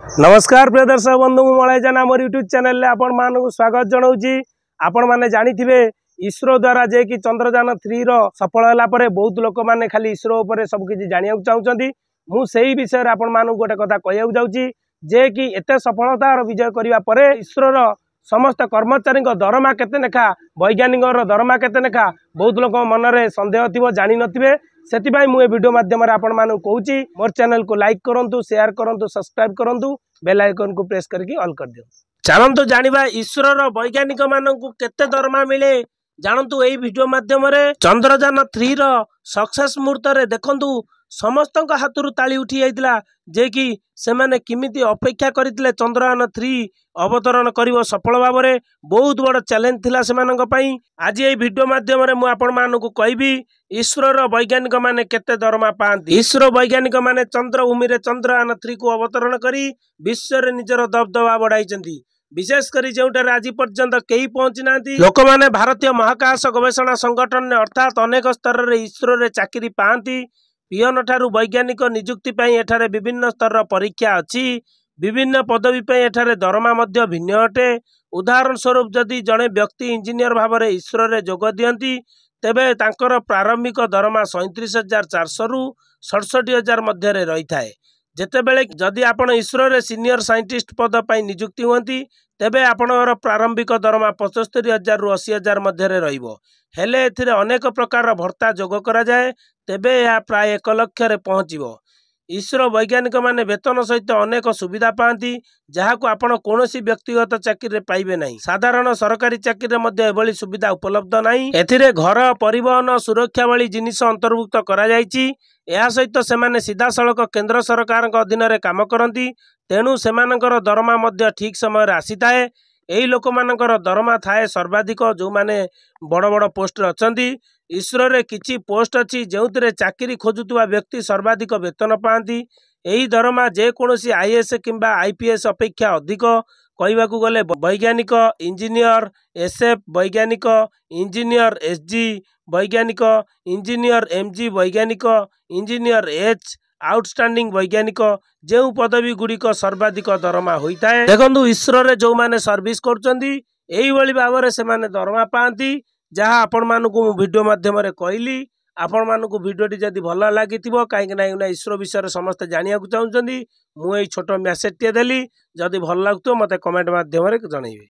ନମସ୍କାର ପ୍ରିୟ ଦର୍ଶକ ବନ୍ଧୁ, ମୁଁ ମଳୟ ଜାନା, ମୋର ୟୁଟ୍ୟୁବ୍ ଚ୍ୟାନେଲରେ ଆପଣମାନଙ୍କୁ ସ୍ୱାଗତ ଜଣାଉଛି। ଆପଣମାନେ ଜାଣିଥିବେ, ଇସ୍ରୋ ଦ୍ୱାରା ଯେ କି ଚନ୍ଦ୍ରଯାନ 3ର ସଫଳ ହେଲା ପରେ ବହୁତ ଲୋକମାନେ ଖାଲି ଇସ୍ରୋ ଉପରେ ସବୁକିଛି ଜାଣିବାକୁ ଚାହୁଁଛନ୍ତି। ମୁଁ ସେଇ ବିଷୟରେ ଆପଣମାନଙ୍କୁ ଗୋଟେ କଥା କହିବାକୁ ଯାଉଛି ଯେ କି ଏତେ ସଫଳତାର ବିଜୟ କରିବା ପରେ ଇସ୍ରୋର ସମସ୍ତ କର୍ମଚାରୀଙ୍କ ଦରମା କେତେ ଲେଖା, ବୈଜ୍ଞାନିକର ଦରମା କେତେ ଲେଖା, ବହୁତ ଲୋକଙ୍କ ମନରେ ସନ୍ଦେହ ଥିବ, ଜାଣିନଥିବେ। ସେଥିପାଇଁ ମୁଁ ଏ ଭିଡ଼ିଓ ମାଧ୍ୟମରେ ଆପଣମାନଙ୍କୁ କହୁଛି, ମୋର ଚ୍ୟାନେଲକୁ ଲାଇକ୍ କରନ୍ତୁ, ସେୟାର କରନ୍ତୁ, ସବସ୍କ୍ରାଇବ୍ କରନ୍ତୁ, ବେଲ୍ ଆଇକନ୍କୁ ପ୍ରେସ୍ କରିକି ଅଲ୍ କରିଦିଅନ୍ତୁ। ଚାଲନ୍ତୁ ଜାଣିବା ଇସ୍ରୋର ବୈଜ୍ଞାନିକମାନଙ୍କୁ କେତେ ଦରମା ମିଳେ। ଜାଣନ୍ତୁ ଏଇ ଭିଡ଼ିଓ ମାଧ୍ୟମରେ। ଚନ୍ଦ୍ରଯାନ 3ର ସକ୍ସେସ୍ ମୁହୂର୍ତ୍ତରେ ଦେଖନ୍ତୁ, ସମସ୍ତଙ୍କ ହାତରୁ ତାଳି ଉଠି ଯାଇଥିଲା ଯେ କି ସେମାନେ କେମିତି ଅପେକ୍ଷା କରିଥିଲେ ଚନ୍ଦ୍ରଯାନ 3 ଅବତରଣ କରିବ ସଫଳ ଭାବରେ। ବହୁତ ବଡ଼ ଚ୍ୟାଲେଞ୍ଜ ଥିଲା ସେମାନଙ୍କ ପାଇଁ। ଆଜି ଏଇ ଭିଡ଼ିଓ ମାଧ୍ୟମରେ ମୁଁ ଆପଣମାନଙ୍କୁ କହିବି ଇସ୍ରୋର ବୈଜ୍ଞାନିକମାନେ କେତେ ଦରମା ପାଆନ୍ତି। ଇସ୍ରୋ ବୈଜ୍ଞାନିକମାନେ ଚନ୍ଦ୍ରଭୂମିରେ ଚନ୍ଦ୍ରଯାନ 3କୁ ଅବତରଣ କରି ବିଶ୍ୱରେ ନିଜର ଦବଦବା ବଢ଼ାଇଛନ୍ତି, ବିଶେଷ କରି ଯେଉଁଠାରେ ଆଜି ପର୍ଯ୍ୟନ୍ତ କେହି ପହଞ୍ଚି ନାହାନ୍ତି। ଲୋକମାନେ ଭାରତୀୟ ମହାକାଶ ଗବେଷଣା ସଂଗଠନରେ, ଅର୍ଥାତ୍ ଅନେକ ସ୍ତରରେ ଇସ୍ରୋରେ ଚାକିରି ପାଆନ୍ତି। ପିଅନ ଠାରୁ ବୈଜ୍ଞାନିକ ନିଯୁକ୍ତି ପାଇଁ ଏଠାରେ ବିଭିନ୍ନ ସ୍ତରର ପରୀକ୍ଷା ଅଛି। ବିଭିନ୍ନ ପଦବୀ ପାଇଁ ଏଠାରେ ଦରମା ମଧ୍ୟ ଭିନ୍ନ ଅଟେ। ଉଦାହରଣ ସ୍ୱରୂପ, ଯଦି ଜଣେ ବ୍ୟକ୍ତି ଇଞ୍ଜିନିୟର ଭାବରେ ଇସ୍ରୋରେ ଯୋଗ ଦିଅନ୍ତି, ତେବେ ତାଙ୍କର ପ୍ରାରମ୍ଭିକ ଦରମା 37,400ରୁ 67,000 ମଧ୍ୟରେ ରହିଥାଏ। ଯେତେବେଳେ ଯଦି ଆପଣ ଇସ୍ରୋରେ ସିନିୟର ସାଇଣ୍ଟିଷ୍ଟ ପଦ ପାଇଁ ନିଯୁକ୍ତି ହୁଅନ୍ତି, ତେବେ ଆପଣଙ୍କର ପ୍ରାରମ୍ଭିକ ଦରମା 75,000ରୁ 80,000 ମଧ୍ୟରେ ରହିବ। ହେଲେ ଏଥିରେ ଅନେକ ପ୍ରକାରର ଭତ୍ତା ଯୋଗ କରାଯାଏ, ତେବେ ଏହା ପ୍ରାୟ 1 ଲକ୍ଷରେ ପହଞ୍ଚିବ। ଇସ୍ରୋ ବୈଜ୍ଞାନିକମାନେ ବେତନ ସହିତ ଅନେକ ସୁବିଧା ପାଆନ୍ତି, ଯାହାକୁ ଆପଣ କୌଣସି ବ୍ୟକ୍ତିଗତ ଚାକିରିରେ ପାଇବେ ନାହିଁ। ସାଧାରଣ ସରକାରୀ ଚାକିରିରେ ମଧ୍ୟ ଏଭଳି ସୁବିଧା ଉପଲବ୍ଧ ନାହିଁ। ଏଥିରେ ଘର, ପରିବହନ, ସୁରକ୍ଷା ଭଳି ଜିନିଷ ଅନ୍ତର୍ଭୁକ୍ତ କରାଯାଇଛି। ଏହା ସହିତ ସେମାନେ ସିଧାସଳଖ କେନ୍ଦ୍ର ସରକାରଙ୍କ ଅଧୀନରେ କାମ କରନ୍ତି, ତେଣୁ ସେମାନଙ୍କର ଦରମା ମଧ୍ୟ ଠିକ୍ ସମୟରେ ଆସିଥାଏ। ଏହି ଲୋକମାନଙ୍କର ଦରମା ଥାଏ ସର୍ବାଧିକ, ଯେଉଁମାନେ ବଡ଼ ବଡ଼ ପୋଷ୍ଟରେ ଅଛନ୍ତି। ଇସ୍ରୋରେ କିଛି ପୋଷ୍ଟ ଅଛି ଯେଉଁଥିରେ ଚାକିରି ଖୋଜୁଥିବା ବ୍ୟକ୍ତି ସର୍ବାଧିକ ବେତନ ପାଆନ୍ତି। ଏହି ଦରମା ଯେକୌଣସି ଆଇଏଏସ୍ କିମ୍ବା ଆଇପିଏସ୍ ଅପେକ୍ଷା ଅଧିକ। କହିବାକୁ ଗଲେ, ବୈଜ୍ଞାନିକ ଇଞ୍ଜିନିୟର ଏସ୍ଏଫ୍, ବୈଜ୍ଞାନିକ ଇଞ୍ଜିନିୟର ଏସ୍ଜି, ବୈଜ୍ଞାନିକ ଇଞ୍ଜିନିୟର ଏମ୍ଜି, ବୈଜ୍ଞାନିକ ଇଞ୍ଜିନିୟର ଏଚ୍, ଆଉଟଷ୍ଟାଣ୍ଡିଂ ବୈଜ୍ଞାନିକ, ଯେଉଁ ପଦବୀ ଗୁଡ଼ିକ ସର୍ବାଧିକ ଦରମା ହୋଇଥାଏ। ଦେଖନ୍ତୁ, ଇସ୍ରୋରେ ଯେଉଁମାନେ ସର୍ଭିସ କରୁଛନ୍ତି, ଏଇଭଳି ଭାବରେ ସେମାନେ ଦରମା ପାଆନ୍ତି, ଯାହା ଆପଣମାନଙ୍କୁ ମୁଁ ଭିଡ଼ିଓ ମାଧ୍ୟମରେ କହିଲି। ଆପଣମାନଙ୍କୁ ଭିଡ଼ିଓଟି ଯଦି ଭଲ ଲାଗିଥିବ, କାହିଁକି ନା ଇସ୍ରୋ ବିଷୟରେ ସମସ୍ତେ ଜାଣିବାକୁ ଚାହୁଁଛନ୍ତି, ମୁଁ ଏଇ ଛୋଟ ମେସେଜଟିଏ ଦେଲି। ଯଦି ଭଲ ଲାଗୁଥିବ, ମୋତେ କମେଣ୍ଟ ମାଧ୍ୟମରେ ଜଣାଇବେ।